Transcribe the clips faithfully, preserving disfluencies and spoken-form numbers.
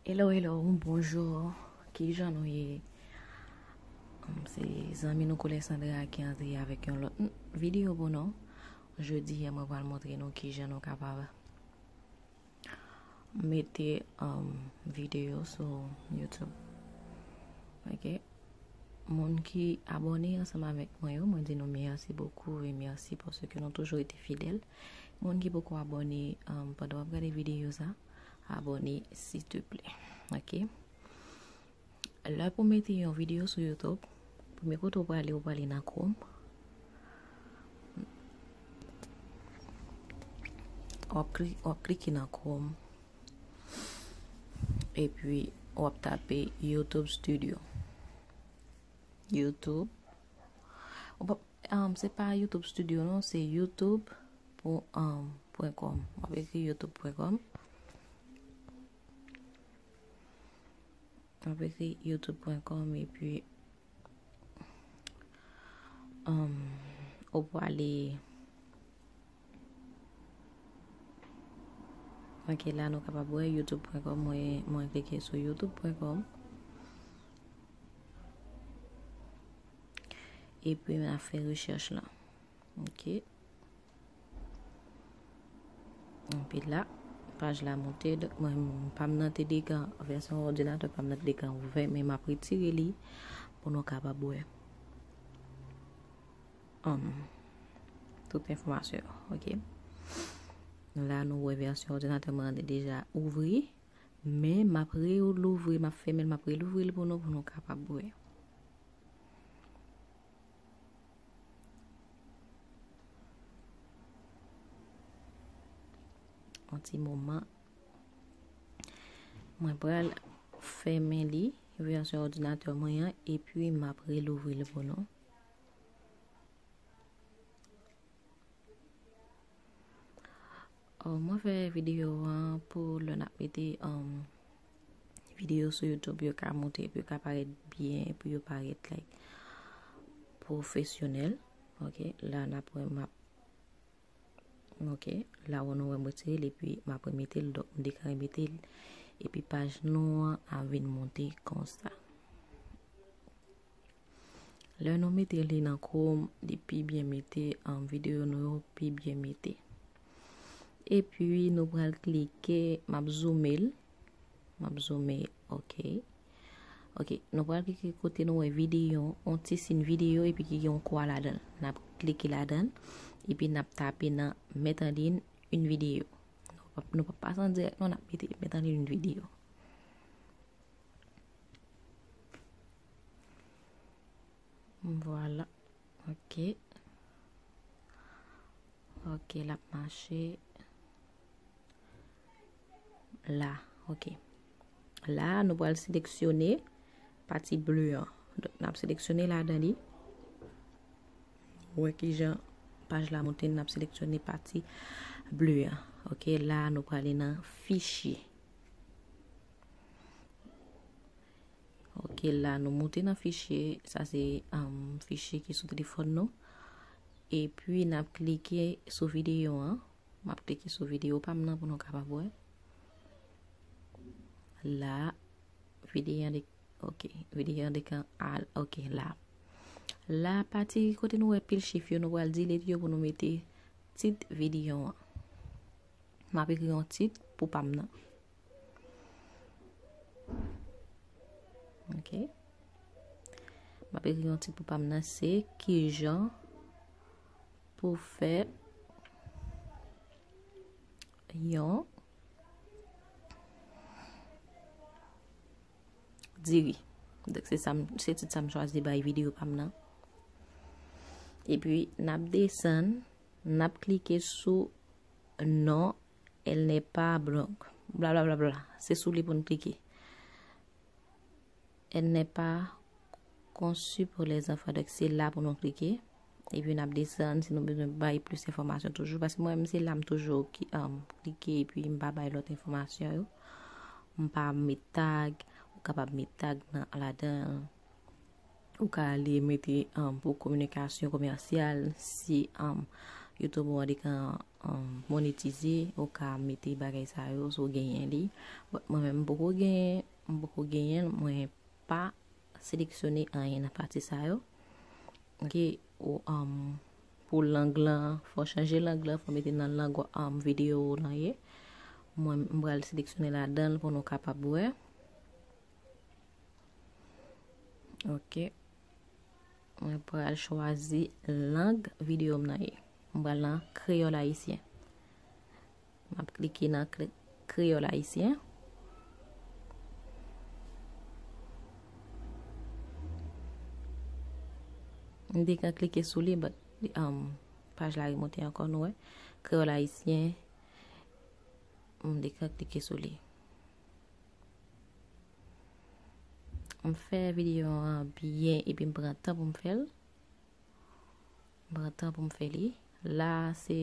Hello, hello, bonjou. Kijan nou ye? Um, se zanmi nou Koulè Sandra ki antre avèk yon lòt n-, videyo pou nou. Jodi a, mwen pral montre nou kijan nou kapab mete, um, videyo sou YouTube. Ok? Moun ki abòne ansanm avèk mwen yo, mwen di nou mèsi bokou e mèsi paske nou toujou rete fidèl. Moun ki poko abòne, um, pandan w ap gade videyo sa, abòne, sitouplè. Ok? Lè pou mete yon videyo sou YouTube, premye kote w prale, w prale nan Chrome. W ap kli-, w ap klike nan Chrome. Epi, w ap tape YouTube Studio. YouTube. Ou pa, um, se pa YouTube Studio, non, se youtube pwen, um, pwen com. W ap ekri youtube pwen com. W ap ekri youtube pwen com epi, um, ou prale, ok, la nou kapab wè youtube pwen com, mwen, mwen klike sou youtube pwen com. Epi, m ap fè rechèch la. Ok. Epi la, paj la monte. Donk, mwen, pa m nan te degan, vèsyon òdinatè pa m nan te degan ouvè, men m ap retire li pou nou kapab wè, um, tout enfòmasyon yo, ok? La, nou wè vèsyon òdinatè mwen an te deja ouvri, men m ap relouvri, m ap fèmen l, m ap relouvri l pou nou, pou nou kapab wè. Yon ti moman. Mwen pral fèmen li, vèsyon òdinatè mwen an, epi m ap relouvri l pou nou. Oh, mwen fè videyo an pou lè n ap mete, um, videyo sou YouTube, yo ka monte, epi yo ka parèt byen, epi yo parèt, like, pwofesyonèl. Ok, la n ap wè m ap, ok, la wè nou wè m retire l, epi m ap remete l, donk m dekan remete l, epi paj nou an ap vin monte konsa. Lè nou mete li nan Chrome, li pi byen mete, um, videyo nou yo pi byen mete. Epi, nou pral klike, m ap zoome l. M ap zoome, ok. Ok, nou pral klike kote nou wè videyo, yon ti siy videyo, epi ki gen yon kwa ladan l. N ap klike ladan l, epi n ap tape nan mettre en ligne une vidéo. Nou p ap, nou p ap pase an dirèk, non, n ap mete mettre en ligne une vidéo. Vwala. Ok. Ok, l ap mache. La, ok. La, nou pral seleksyone pati ble an. Donk, n ap seleksyone ladan li. Wè kijan paj la monte, n ap seleksyone pati ble an. Ok, la, nou prale nan fichye. Ok, la nou moute nan fichye. Sa se, um, fichye ki sou telefòn nou. Epi n ap klike sou videyo an. M ap klike sou videyo pa m nan pou nou kapab wè. La, videyo an de, ok, videyo an dekan al, ok, la. La, pati kote nou wè pil chif yo, nou pral delete yo pou nou mete tit videyo an. M ap ekri yon tit pou pa m nan. Ok. M ap ekri yon tit pou pa m nan, se kijan pou fè yon diri. Donk, se sa m, se tit sa m chwazi bay videyo pa m nan. Epi, n ap desann, n ap klike sou non, elle n'est pas blanche. Blablabla. Se sou li pou n klike. Elle n'est pas conçue pour les enfants. Donk, se la pou nou klike. Epi, n ap desann si nou bezwen bay plis enfòmasyon toujou. Paske mwen menm, se la m toujou ki, um, klike epi m pa bay lòt enfòmasyon yo. M pa met tag, ou kapab met tag nan, ladan. Ou ka ale mete, um, pou kominikasyon komèsyal, si, um, YouTube ou an dekan um, monetize, ou ka mete bagay sa yo si w genyen li. But mwen menm, m poko genyen, m poko genyen l, mwen pa seleksyone anyen nan pati sa yo. Ok, ou, um, pou lang lan, fò chanje lang lan, fò mete nan lang, um, videyo ou lan ye. Mwen, m pral seleksyone ladan l pou nou kapab wè. Ok. Mwen pral chwazi lang videyo m nan ye. Mwen pral nan kreyòl ayisyen. M ap klike nan kre-, kreyòl ayisyen. M te ka klike sou li, but, um, paj la remonte ankò, nou wè. Kreyòl ayisyen. M te ka klike sou li. M fè videyo an byen epi m pran tan pou m fè l. M pran tan pou m fè li. La, se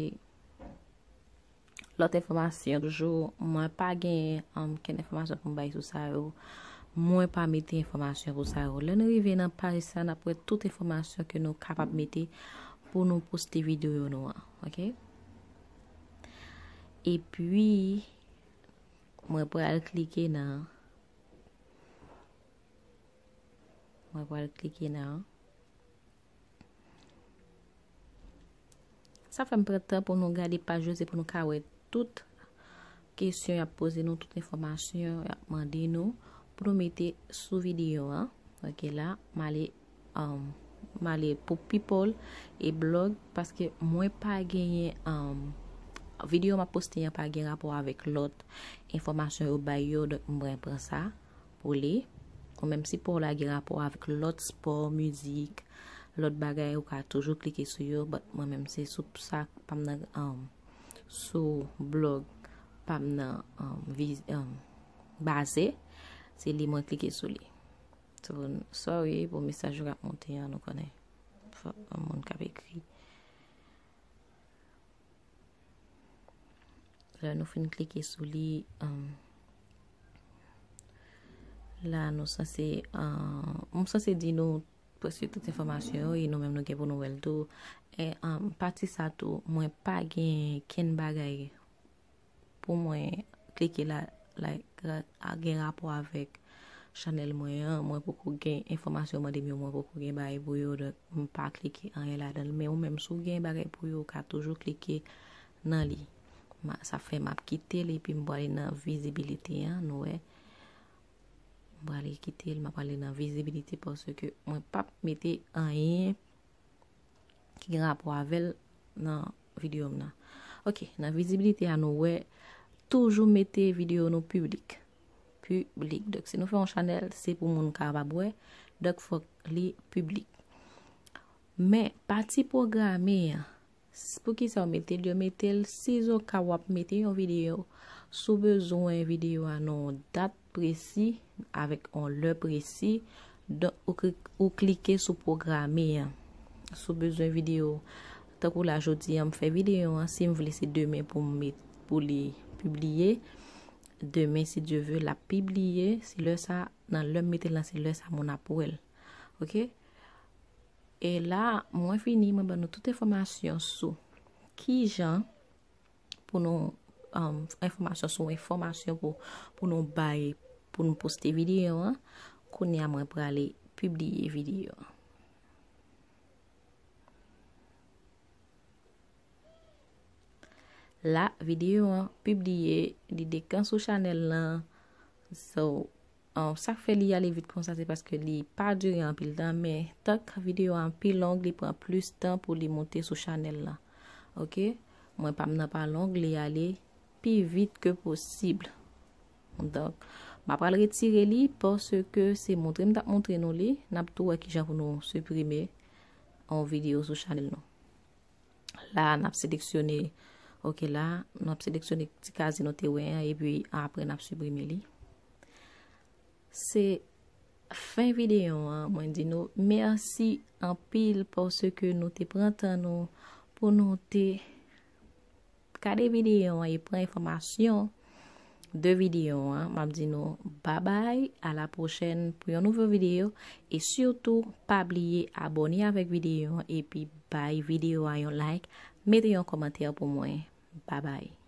lòt enfòmasyon toujou. Mwen pa gen, um, kenn enfòmasyon pou m bay sou sa yo. Mwen pa mete enfòmasyon pou sa yo. Lè nou rive nan paj sa, n ap wè tout enfòmasyon ke nou kapab mete pou nou poste videyo nou an. Ok? Epi, mwen pral klike nan, mwen pral klike nan. Sa fè m pran tan pou nou gade paj yo, se pou nou ka wè tout kesyon y ap poze nou, tout enfòmasyon y ap mande nou pou nou mete sou videyo an. Ok, la, m ale, um, m ale pou people e blog, paske mwen pa genyen, um, videyo m ap poste an pa gen rapò avèk lòt enfòmasyon yo bay yo, donk mwen pran sa pou li. Ou menm, si pa w la gen rapò avèk lòt spò, mizik, lòt bagay, ou ka toujou klike sou yo, but mwen menm, se sou sa pa m nan, um, sou blog pa m nan, um, viz-, um, baze, se li mwen klike sou li. So, sorry pou mesaj yo k ap monte an, nou konnen. Fò, um, moun k ap ekri. Lè nou fin klike sou li, um, la nou sanse, um, m sanse di nou prèske tout enfòmasyon yo, e nou menm nou gen pou nou wè l tou. E, um, pati sa tou, mwen pa gen kenn bagay pou mwen klike la, like, a gen rapò avèk chanèl mwen an, mwen poko gen enfòmasyon yo mande m yo, mwen poko gen bagay pou yo, donk m pa klike anyen ladan l. Men ou menm, si w gen bagay pou yo, ou ka toujou klike nan li. Ma-, sa fè m ap kite li, epi m prale nan vizibilite an, nou wè. M prale kite l, m ap prale nan vizibilite, paske mwen p ap mete anyen ki gen rapò avè l nan videyo m nan. Ok, nan vizibilite a, nou wè, toujou mete videyo nou piblik. Piblik. Donk, si nou fè yon chanèl, se pou moun kapab wè. Donk, fòk li piblik. Men, pati pwograme an, s-, poukisa yo mete l? Yo mete l, sizoka w ap mete yon videyo, si w bezwen videyo a nan yon dat presi, avèk yon lè presi, donk, ou kli-, ou klike sou pwograme an. Si w bezwen videyo, tankou la, jodi a, m fè videyo an, si m vle, se demen pou m met, pou li pibliye. Demen, si Dye ve, l ap pibliye. Se lè sa, nan lè m mete l lan, se lè sa moun ap wè l. Ok? E la, mwen fini, mwen ban nou tout enfòmasyon sou kijan pou nou, um, enfòmasyon sou enfòmasyon pou, pou nou bay, pou nou poste videyo an. Kounye a, mwen prale pibliye videyo an. La, videyo an pibliye, li dekan sou chanèl lan. So, um, sa k fè li ale vit konsa, se paske li pa dire anpil tan, men tank videyo an pi long, li pran plis tan pou li moute sou chanèl lan. Ok? Mwen pa m nan pa long, li ale pi vit ke posib. Donk, m ap pral retire li paske se montre m t ap montre nou li, n ap tou wè kijan pou nou siprime yon videyo sou chanèl nou. La, n ap seleksyone, ok, la, n ap seleksyone ti kaze nou te wè an, epi apre n ap siprime li. Se fen videyo an, mwen di nou mèsi anpil paske nou te pran tan nou pou nou te gade videyo an e pran enfòmasyon de videyo an. M ap di nou babay, a la pwochèn pou yon nouvo videyo. E sitou, pa bliye abòne avèk videyo an epi bay videyo a yon like, mete yon kòmantè pou mwen. Babay.